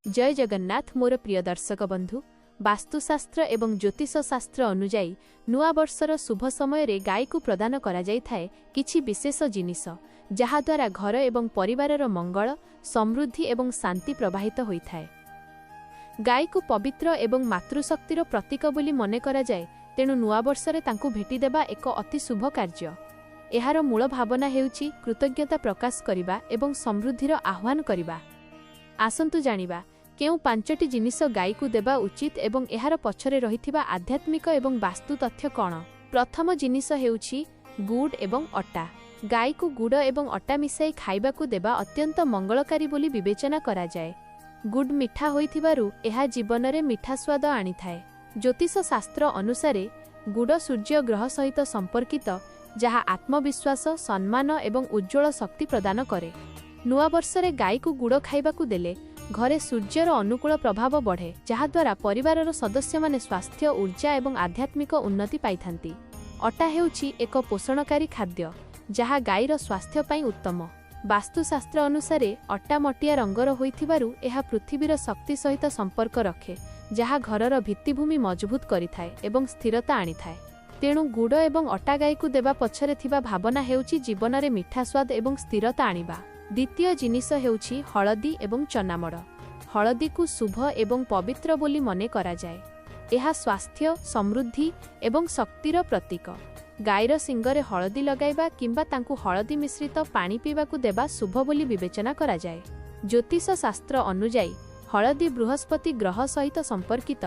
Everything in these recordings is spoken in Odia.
ଜୟ ଜଗନ୍ନାଥ ମୋର ପ୍ରିୟ ଦର୍ଶକ ବନ୍ଧୁ, ବାସ୍ତୁଶାସ୍ତ୍ର ଏବଂ ଜ୍ୟୋତିଷ ଶାସ୍ତ୍ର ଅନୁଯାୟୀ ନୂଆବର୍ଷର ଶୁଭ ସମୟରେ ଗାଈକୁ ପ୍ରଦାନ କରାଯାଇଥାଏ କିଛି ବିଶେଷ ଜିନିଷ, ଯାହାଦ୍ୱାରା ଘର ଏବଂ ପରିବାରର ମଙ୍ଗଳ, ସମୃଦ୍ଧି ଏବଂ ଶାନ୍ତି ପ୍ରବାହିତ ହୋଇଥାଏ। ଗାଈକୁ ପବିତ୍ର ଏବଂ ମାତୃଶକ୍ତିର ପ୍ରତୀକ ବୋଲି ମନେ କରାଯାଏ, ତେଣୁ ନୂଆବର୍ଷରେ ତାଙ୍କୁ ଭେଟିଦେବା ଏକ ଅତି ଶୁଭ କାର୍ଯ୍ୟ। ଏହାର ମୂଳ ଭାବନା ହେଉଛି କୃତଜ୍ଞତା ପ୍ରକାଶ କରିବା ଏବଂ ସମୃଦ୍ଧିର ଆହ୍ୱାନ କରିବା। ଆସନ୍ତୁ ଜାଣିବା କେଉଁ 5ଟି ଜିନିଷ ଗାଈକୁ ଦେବା ଉଚିତ ଏବଂ ଏହାର ପଛରେ ରହିଥିବା ଆଧ୍ୟାତ୍ମିକ ଏବଂ ବାସ୍ତୁ ତଥ୍ୟ କ'ଣ। ପ୍ରଥମ ଜିନିଷ ହେଉଛି ଗୁଡ଼ ଏବଂ ଅଟା। ଗାଈକୁ ଗୁଡ଼ ଏବଂ ଅଟା ମିଶାଇ ଖାଇବାକୁ ଦେବା ଅତ୍ୟନ୍ତ ମଙ୍ଗଳକାରୀ ବୋଲି ବିବେଚନା କରାଯାଏ। ଗୁଡ଼ ମିଠା ହୋଇଥିବାରୁ ଏହା ଜୀବନରେ ମିଠା ସ୍ୱାଦ ଆଣିଥାଏ। ଜ୍ୟୋତିଷ ଶାସ୍ତ୍ର ଅନୁସାରେ ଗୁଡ଼ ସୂର୍ଯ୍ୟ ଗ୍ରହ ସହିତ ସମ୍ପର୍କିତ, ଯାହା ଆତ୍ମବିଶ୍ୱାସ, ସମ୍ମାନ ଏବଂ ଉଜ୍ଜ୍ୱଳ ଶକ୍ତି ପ୍ରଦାନ କରେ। ନୂଆବର୍ଷରେ ଗାଈକୁ ଗୁଡ଼ ଖାଇବାକୁ ଦେଲେ ଘରେ ସୂର୍ଯ୍ୟର ଅନୁକୂଳ ପ୍ରଭାବ ବଢ଼େ, ଯାହାଦ୍ୱାରା ପରିବାରର ସଦସ୍ୟମାନେ ସ୍ୱାସ୍ଥ୍ୟ, ଉର୍ଜା ଏବଂ ଆଧ୍ୟାତ୍ମିକ ଉନ୍ନତି ପାଇଥାନ୍ତି। ଅଟା ହେଉଛି ଏକ ପୋଷଣକାରୀ ଖାଦ୍ୟ, ଯାହା ଗାଈର ସ୍ୱାସ୍ଥ୍ୟ ପାଇଁ ଉତ୍ତମ। ବାସ୍ତୁଶାସ୍ତ୍ର ଅନୁସାରେ ଅଟା ମଟିଆ ରଙ୍ଗର ହୋଇଥିବାରୁ ଏହା ପୃଥିବୀର ଶକ୍ତି ସହିତ ସମ୍ପର୍କ ରଖେ, ଯାହା ଘରର ଭିତ୍ତିଭୂମି ମଜବୁତ କରିଥାଏ ଏବଂ ସ୍ଥିରତା ଆଣିଥାଏ। ତେଣୁ ଗୁଡ଼ ଏବଂ ଅଟା ଗାଈକୁ ଦେବା ପଛରେ ଥିବା ଭାବନା ହେଉଛି ଜୀବନରେ ମିଠା ସ୍ୱାଦ ଏବଂ ସ୍ଥିରତା ଆଣିବା। ଦ୍ୱିତୀୟ ଜିନିଷ ହେଉଛି ହଳଦୀ ଏବଂ ଚନାମଡ଼। ହଳଦୀକୁ ଶୁଭ ଏବଂ ପବିତ୍ର ବୋଲି ମନେ କରାଯାଏ। ଏହା ସ୍ୱାସ୍ଥ୍ୟ, ସମୃଦ୍ଧି ଏବଂ ଶକ୍ତିର ପ୍ରତୀକ। ଗାଈର ଶିଙ୍ଗରେ ହଳଦୀ ଲଗାଇବା କିମ୍ବା ତାଙ୍କୁ ହଳଦୀ ମିଶ୍ରିତ ପାଣି ପିଇବାକୁ ଦେବା ଶୁଭ ବୋଲି ବିବେଚନା କରାଯାଏ। ଜ୍ୟୋତିଷ ଶାସ୍ତ୍ର ଅନୁଯାୟୀ ହଳଦୀ ବୃହସ୍ପତି ଗ୍ରହ ସହିତ ସମ୍ପର୍କିତ,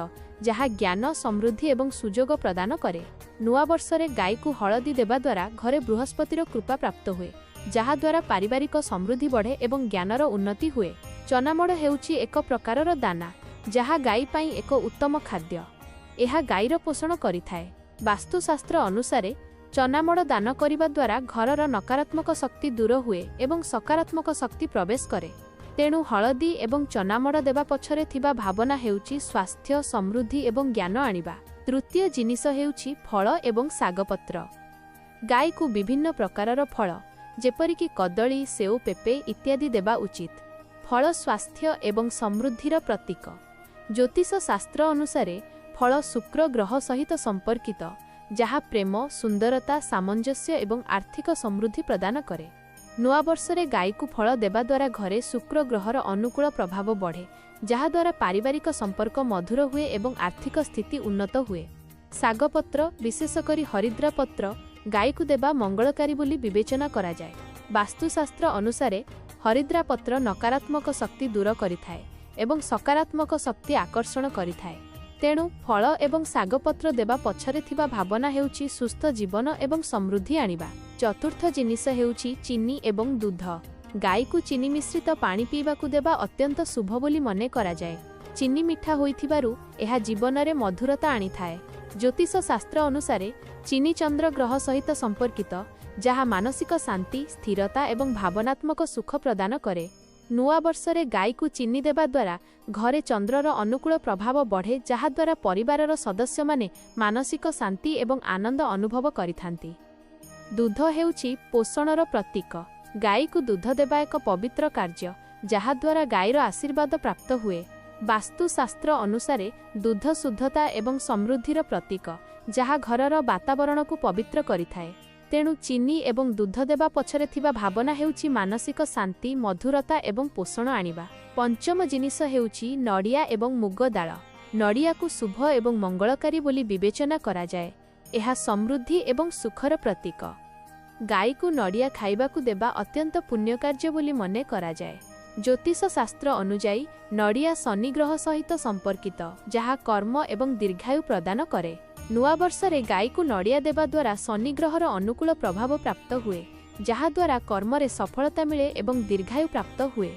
ଯାହା ଜ୍ଞାନ, ସମୃଦ୍ଧି ଏବଂ ସୁଯୋଗ ପ୍ରଦାନ କରେ। ନୂଆବର୍ଷରେ ଗାଈକୁ ହଳଦୀ ଦେବା ଦ୍ୱାରା ଘରେ ବୃହସ୍ପତିର କୃପା ପ୍ରାପ୍ତ ହୁଏ, ଯାହାଦ୍ୱାରା ପାରିବାରିକ ସମୃଦ୍ଧି ବଢ଼େ ଏବଂ ଜ୍ଞାନର ଉନ୍ନତି ହୁଏ। ଚନାମଡ଼ ହେଉଛି ଏକ ପ୍ରକାରର ଦାନା, ଯାହା ଗାଈ ପାଇଁ ଏକ ଉତ୍ତମ ଖାଦ୍ୟ। ଏହା ଗାଈର ପୋଷଣ କରିଥାଏ। ବାସ୍ତୁଶାସ୍ତ୍ର ଅନୁସାରେ ଚନାମଡ଼ ଦାନ କରିବା ଦ୍ୱାରା ଘରର ନକାରାତ୍ମକ ଶକ୍ତି ଦୂର ହୁଏ ଏବଂ ସକାରାତ୍ମକ ଶକ୍ତି ପ୍ରବେଶ କରେ। ତେଣୁ ହଳଦୀ ଏବଂ ଚନାମଡ଼ ଦେବା ପଛରେ ଥିବା ଭାବନା ହେଉଛି ସ୍ୱାସ୍ଥ୍ୟ, ସମୃଦ୍ଧି ଏବଂ ଜ୍ଞାନ ଆଣିବା। ତୃତୀୟ ଜିନିଷ ହେଉଛି ଫଳ ଏବଂ ଶାଗପତ୍ର। ଗାଈକୁ ବିଭିନ୍ନ ପ୍ରକାରର ଫଳ, ଯେପରିକି କଦଳୀ, ସେଉ, ପେପେ ଇତ୍ୟାଦି ଦେବା ଉଚିତ। ଫଳ ସ୍ୱାସ୍ଥ୍ୟ ଏବଂ ସମୃଦ୍ଧିର ପ୍ରତୀକ। ଜ୍ୟୋତିଷ ଶାସ୍ତ୍ର ଅନୁସାରେ ଫଳ ଶୁକ୍ର ଗ୍ରହ ସହିତ ସମ୍ପର୍କିତ, ଯାହା ପ୍ରେମ, ସୁନ୍ଦରତା, ସାମଞ୍ଜସ୍ୟ ଏବଂ ଆର୍ଥିକ ସମୃଦ୍ଧି ପ୍ରଦାନ କରେ। ନୂଆବର୍ଷରେ ଗାଈକୁ ଫଳ ଦେବା ଦ୍ୱାରା ଘରେ ଶୁକ୍ର ଗ୍ରହର ଅନୁକୂଳ ପ୍ରଭାବ ବଢ଼େ, ଯାହାଦ୍ୱାରା ପାରିବାରିକ ସମ୍ପର୍କ ମଧୁର ହୁଏ ଏବଂ ଆର୍ଥିକ ସ୍ଥିତି ଉନ୍ନତ ହୁଏ। ଶାଗପତ୍ର, ବିଶେଷ କରି ହରିଦ୍ରା ପତ୍ର, ଗାଈକୁ ଦେବା ମଙ୍ଗଳକାରୀ ବୋଲି ବିବେଚନା କରାଯାଏ। ବାସ୍ତୁଶାସ୍ତ୍ର ଅନୁସାରେ ହରିଦ୍ରା ପତ୍ର ନକାରାତ୍ମକ ଶକ୍ତି ଦୂର କରିଥାଏ ଏବଂ ସକାରାତ୍ମକ ଶକ୍ତି ଆକର୍ଷଣ କରିଥାଏ। ତେଣୁ ଫଳ ଏବଂ ଶାଗପତ୍ର ଦେବା ପଛରେ ଥିବା ଭାବନା ହେଉଛି ସୁସ୍ଥ ଜୀବନ ଏବଂ ସମୃଦ୍ଧି ଆଣିବା। ଚତୁର୍ଥ ଜିନିଷ ହେଉଛି ଚିନି ଏବଂ ଦୁଧ। ଗାଈକୁ ଚିନି ମିଶ୍ରିତ ପାଣି ପିଇବାକୁ ଦେବା ଅତ୍ୟନ୍ତ ଶୁଭ ବୋଲି ମନେ କରାଯାଏ। ଚିନି ମିଠା ହୋଇଥିବାରୁ ଏହା ଜୀବନରେ ମଧୁରତା ଆଣିଥାଏ। ଜ୍ୟୋତିଷ ଶାସ୍ତ୍ର ଅନୁସାରେ ଚିନି ଚନ୍ଦ୍ର ଗ୍ରହ ସହିତ ସମ୍ପର୍କିତ, ଯାହା ମାନସିକ ଶାନ୍ତି, ସ୍ଥିରତା ଏବଂ ଭାବନାତ୍ମକ ସୁଖ ପ୍ରଦାନ କରେ। ନୂଆବର୍ଷରେ ଗାଈକୁ ଚିନି ଦେବା ଦ୍ୱାରା ଘରେ ଚନ୍ଦ୍ରର ଅନୁକୂଳ ପ୍ରଭାବ ବଢ଼େ, ଯାହାଦ୍ୱାରା ପରିବାରର ସଦସ୍ୟମାନେ ମାନସିକ ଶାନ୍ତି ଏବଂ ଆନନ୍ଦ ଅନୁଭବ କରିଥାନ୍ତି। ଦୁଧ ହେଉଛି ପୋଷଣର ପ୍ରତୀକ। ଗାଈକୁ ଦୁଧ ଦେବା ଏକ ପବିତ୍ର କାର୍ଯ୍ୟ, ଯାହାଦ୍ୱାରା ଗାଈର ଆଶୀର୍ବାଦ ପ୍ରାପ୍ତ ହୁଏ। ବାସ୍ତୁଶାସ୍ତ୍ର ଅନୁସାରେ ଦୁଧ ଶୁଦ୍ଧତା ଏବଂ ସମୃଦ୍ଧିର ପ୍ରତୀକ, ଯାହା ଘରର ବାତାବରଣକୁ ପବିତ୍ର କରିଥାଏ। ତେଣୁ ଚିନି ଏବଂ ଦୁଧ ଦେବା ପଛରେ ଥିବା ଭାବନା ହେଉଛି ମାନସିକ ଶାନ୍ତି, ମଧୁରତା ଏବଂ ପୋଷଣ ଆଣିବା। ପଞ୍ଚମ ଜିନିଷ ହେଉଛି ନଡ଼ିଆ ଏବଂ ମୁଗ ଦାଳ। ନଡ଼ିଆକୁ ଶୁଭ ଏବଂ ମଙ୍ଗଳକାରୀ ବୋଲି ବିବେଚନା କରାଯାଏ। ଏହା ସମୃଦ୍ଧି ଏବଂ ସୁଖର ପ୍ରତୀକ। ଗାଈକୁ ନଡ଼ିଆ ଖାଇବାକୁ ଦେବା ଅତ୍ୟନ୍ତ ପୁଣ୍ୟକାର୍ଯ୍ୟ ବୋଲି ମନେ କରାଯାଏ। ଜ୍ୟୋତିଷ ଶାସ୍ତ୍ର ଅନୁଯାୟୀ ନଡ଼ିଆ ଶନି ଗ୍ରହ ସହିତ ସମ୍ପର୍କିତ, ଯାହା କର୍ମ ଏବଂ ଦୀର୍ଘାୟୁ ପ୍ରଦାନ କରେ। ନୂଆବର୍ଷରେ ଗାଈକୁ ନଡ଼ିଆ ଦେବା ଦ୍ୱାରା ଶନି ଗ୍ରହର ଅନୁକୂଳ ପ୍ରଭାବ ପ୍ରାପ୍ତ ହୁଏ, ଯାହାଦ୍ୱାରା କର୍ମରେ ସଫଳତା ମିଳେ ଏବଂ ଦୀର୍ଘାୟୁ ପ୍ରାପ୍ତ ହୁଏ।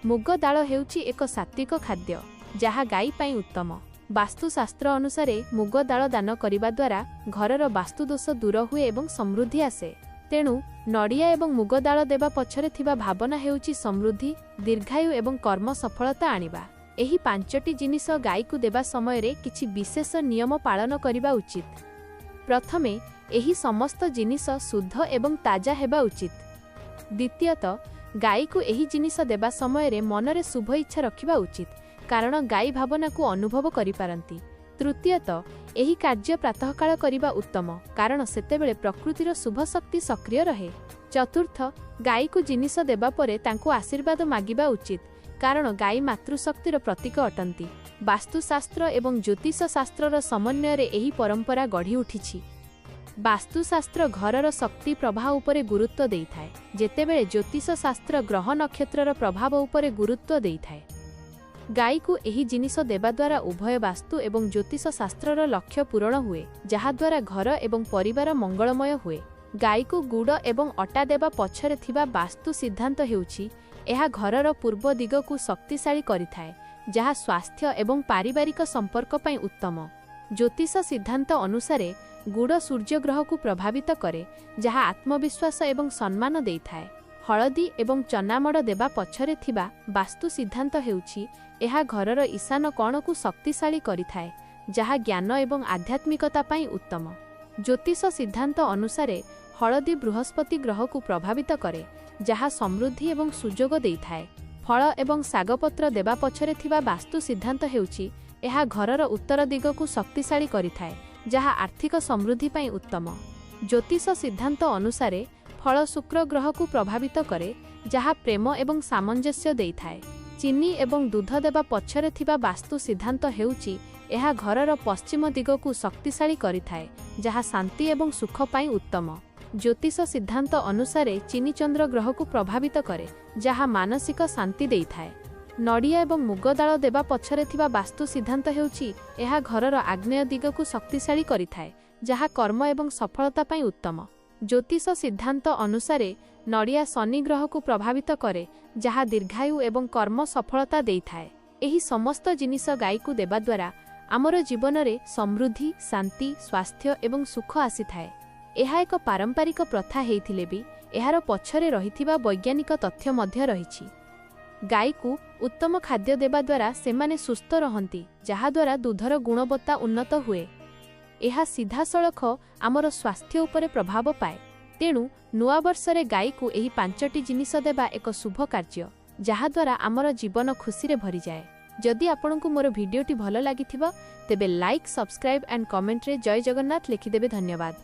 ମୁଗ ଦାଳ ହେଉଛି ଏକ ସାତ୍ତ୍ୱିକ ଖାଦ୍ୟ, ଯାହା ଗାଈ ପାଇଁ ଉତ୍ତମ। ବାସ୍ତୁଶାସ୍ତ୍ର ଅନୁସାରେ ମୁଗ ଦାଳ ଦାନ କରିବା ଦ୍ୱାରା ଘରର ବାସ୍ତୁଦୋଷ ଦୂର ହୁଏ ଏବଂ ସମୃଦ୍ଧି ଆସେ। ତେଣୁ ନଡ଼ିଆ ଏବଂ ମୁଗ ଦାଳ ଦେବା ପଛରେ ଥିବା ଭାବନା ହେଉଛି ସମୃଦ୍ଧି, ଦୀର୍ଘାୟୁ ଏବଂ କର୍ମ ସଫଳତା ଆଣିବା। ଏହି 5ଟି ଜିନିଷ ଗାଈକୁ ଦେବା ସମୟରେ କିଛି ବିଶେଷ ନିୟମ ପାଳନ କରିବା ଉଚିତ। ପ୍ରଥମେ, ଏହି ସମସ୍ତ ଜିନିଷ ଶୁଦ୍ଧ ଏବଂ ତାଜା ହେବା ଉଚିତ। ଦ୍ୱିତୀୟତଃ, ଗାଈକୁ ଏହି ଜିନିଷ ଦେବା ସମୟରେ ମନରେ ଶୁଭ ଇଚ୍ଛା ରଖିବା ଉଚିତ, କାରଣ ଗାଈ ଭାବନାକୁ ଅନୁଭବ କରିପାରନ୍ତି। ତୃତୀୟତଃ, ଏହି କାର୍ଯ୍ୟ ପ୍ରାତଃକାଳ କରିବା ଉତ୍ତମ, କାରଣ ସେତେବେଳେ ପ୍ରକୃତିର ଶୁଭ ଶକ୍ତି ସକ୍ରିୟ ରହେ। ଚତୁର୍ଥ, ଗାଈକୁ ଜିନିଷ ଦେବା ପରେ ତାଙ୍କୁ ଆଶୀର୍ବାଦ ମାଗିବା ଉଚିତ, କାରଣ ଗାଈ ମାତୃଶକ୍ତିର ପ୍ରତୀକ ଅଟନ୍ତି। ବାସ୍ତୁଶାସ୍ତ୍ର ଏବଂ ଜ୍ୟୋତିଷ ଶାସ୍ତ୍ରର ସମନ୍ୱୟରେ ଏହି ପରମ୍ପରା ଗଢ଼ି ଉଠିଛି। ବାସ୍ତୁଶାସ୍ତ୍ର ଘରର ଶକ୍ତି ପ୍ରବାହ ଉପରେ ଗୁରୁତ୍ୱ ଦେଇଥାଏ, ଯେତେବେଳେ ଜ୍ୟୋତିଷ ଶାସ୍ତ୍ର ଗ୍ରହ ନକ୍ଷତ୍ରର ପ୍ରଭାବ ଉପରେ ଗୁରୁତ୍ୱ ଦେଇଥାଏ। ଗାଈକୁ ଏହି ଜିନିଷ ଦେବା ଦ୍ୱାରା ଉଭୟ ବାସ୍ତୁ ଏବଂ ଜ୍ୟୋତିଷ ଶାସ୍ତ୍ରର ଲକ୍ଷ୍ୟ ପୂରଣ ହୁଏ, ଯାହାଦ୍ୱାରା ଘର ଏବଂ ପରିବାର ମଙ୍ଗଳମୟ ହୁଏ। ଗାଈକୁ ଗୁଡ଼ ଏବଂ ଅଟା ଦେବା ପଛରେ ଥିବା ବାସ୍ତୁ ସିଦ୍ଧାନ୍ତ ହେଉଛି, ଏହା ଘରର ପୂର୍ବ ଦିଗକୁ ଶକ୍ତିଶାଳୀ କରିଥାଏ, ଯାହା ସ୍ୱାସ୍ଥ୍ୟ ଏବଂ ପାରିବାରିକ ସମ୍ପର୍କ ପାଇଁ ଉତ୍ତମ। ଜ୍ୟୋତିଷ ସିଦ୍ଧାନ୍ତ ଅନୁସାରେ ଗୁଡ଼ ସୂର୍ଯ୍ୟଗ୍ରହକୁ ପ୍ରଭାବିତ କରେ, ଯାହା ଆତ୍ମବିଶ୍ୱାସ ଏବଂ ସମ୍ମାନ ଦେଇଥାଏ। ହଳଦୀ ଏବଂ ଚନାମଡ଼ ଦେବା ପଛରେ ଥିବା ବାସ୍ତୁ ସିଦ୍ଧାନ୍ତ ହେଉଛି, ଏହା ଘରର ଈଶାନ କୋଣକୁ ଶକ୍ତିଶାଳୀ କରିଥାଏ, ଯାହା ଜ୍ଞାନ ଏବଂ ଆଧ୍ୟାତ୍ମିକତା ପାଇଁ ଉତ୍ତମ। ଜ୍ୟୋତିଷ ସିଦ୍ଧାନ୍ତ ଅନୁସାରେ ହଳଦୀ ବୃହସ୍ପତି ଗ୍ରହକୁ ପ୍ରଭାବିତ କରେ, ଯାହା ସମୃଦ୍ଧି ଏବଂ ସୁଯୋଗ ଦେଇଥାଏ। ଫଳ ଏବଂ ଶାଗପତ୍ର ଦେବା ପଛରେ ଥିବା ବାସ୍ତୁ ସିଦ୍ଧାନ୍ତ ହେଉଛି, ଏହା ଘରର ଉତ୍ତର ଦିଗକୁ ଶକ୍ତିଶାଳୀ କରିଥାଏ, ଯାହା ଆର୍ଥିକ ସମୃଦ୍ଧି ପାଇଁ ଉତ୍ତମ। ଜ୍ୟୋତିଷ ସିଦ୍ଧାନ୍ତ ଅନୁସାରେ ଫଳ ଶୁକ୍ର ଗ୍ରହକୁ ପ୍ରଭାବିତ କରେ, ଯାହା ପ୍ରେମ ଏବଂ ସାମଞ୍ଜସ୍ୟ ଦେଇଥାଏ। ଚିନି ଏବଂ ଦୁଧ ଦେବା ପଛରେ ଥିବା ବାସ୍ତୁ ସିଦ୍ଧାନ୍ତ ହେଉଛି, ଏହା ଘରର ପଶ୍ଚିମ ଦିଗକୁ ଶକ୍ତିଶାଳୀ କରିଥାଏ, ଯାହା ଶାନ୍ତି ଏବଂ ସୁଖ ପାଇଁ ଉତ୍ତମ। ଜ୍ୟୋତିଷ ସିଦ୍ଧାନ୍ତ ଅନୁସାରେ ଚିନି ଚନ୍ଦ୍ର ଗ୍ରହକୁ ପ୍ରଭାବିତ କରେ, ଯାହା ମାନସିକ ଶାନ୍ତି ଦେଇଥାଏ। ନଡ଼ିଆ ଏବଂ ମୁଗ ଦାଳ ଦେବା ପଛରେ ଥିବା ବାସ୍ତୁ ସିଦ୍ଧାନ୍ତ ହେଉଛି, ଏହା ଘରର ଆଗ୍ନେୟ ଦିଗକୁ ଶକ୍ତିଶାଳୀ କରିଥାଏ, ଯାହା କର୍ମ ଏବଂ ସଫଳତା ପାଇଁ ଉତ୍ତମ। ଜ୍ୟୋତିଷ ସିଦ୍ଧାନ୍ତ ଅନୁସାରେ ନଡ଼ିଆ ଶନି ଗ୍ରହକୁ ପ୍ରଭାବିତ କରେ, ଯାହା ଦୀର୍ଘାୟୁ ଏବଂ କର୍ମ ସଫଳତା ଦେଇଥାଏ। ଏହି ସମସ୍ତ ଜିନିଷ ଗାଈକୁ ଦେବା ଦ୍ୱାରା ଆମର ଜୀବନରେ ସମୃଦ୍ଧି, ଶାନ୍ତି, ସ୍ୱାସ୍ଥ୍ୟ ଏବଂ ସୁଖ ଆସିଥାଏ। ଏହା ଏକ ପାରମ୍ପରିକ ପ୍ରଥା ହେଇଥିଲେ ବି ଏହାର ପଛରେ ରହିଥିବା ବୈଜ୍ଞାନିକ ତଥ୍ୟ ମଧ୍ୟ ରହିଛି। ଗାଈକୁ ଉତ୍ତମ ଖାଦ୍ୟ ଦେବା ଦ୍ୱାରା ସେମାନେ ସୁସ୍ଥ ରହନ୍ତି, ଯାହାଦ୍ୱାରା ଦୁଧର ଗୁଣବତ୍ତା ଉନ୍ନତ ହୁଏ। ଏହା ସିଧାସଳଖ ଆମର ସ୍ୱାସ୍ଥ୍ୟ ଉପରେ ପ୍ରଭାବ ପାଏ। ତେଣୁ ନୂଆବର୍ଷରେ ଗାଈକୁ ଏହି 5ଟି ଜିନିଷ ଦେବା ଏକ ଶୁଭ କାର୍ଯ୍ୟ, ଯାହାଦ୍ୱାରା ଆମର ଜୀବନ ଖୁସିରେ ଭରିଯାଏ। ଯଦି ଆପଣଙ୍କୁ ମୋର ଭିଡ଼ିଓଟି ଭଲ ଲାଗିଥିବ, ତେବେ ଲାଇକ୍, ସବସ୍କ୍ରାଇବ୍ ଆଣ୍ଡ କମେଣ୍ଟରେ ଜୟ ଜଗନ୍ନାଥ ଲେଖିଦେବେ। ଧନ୍ୟବାଦ।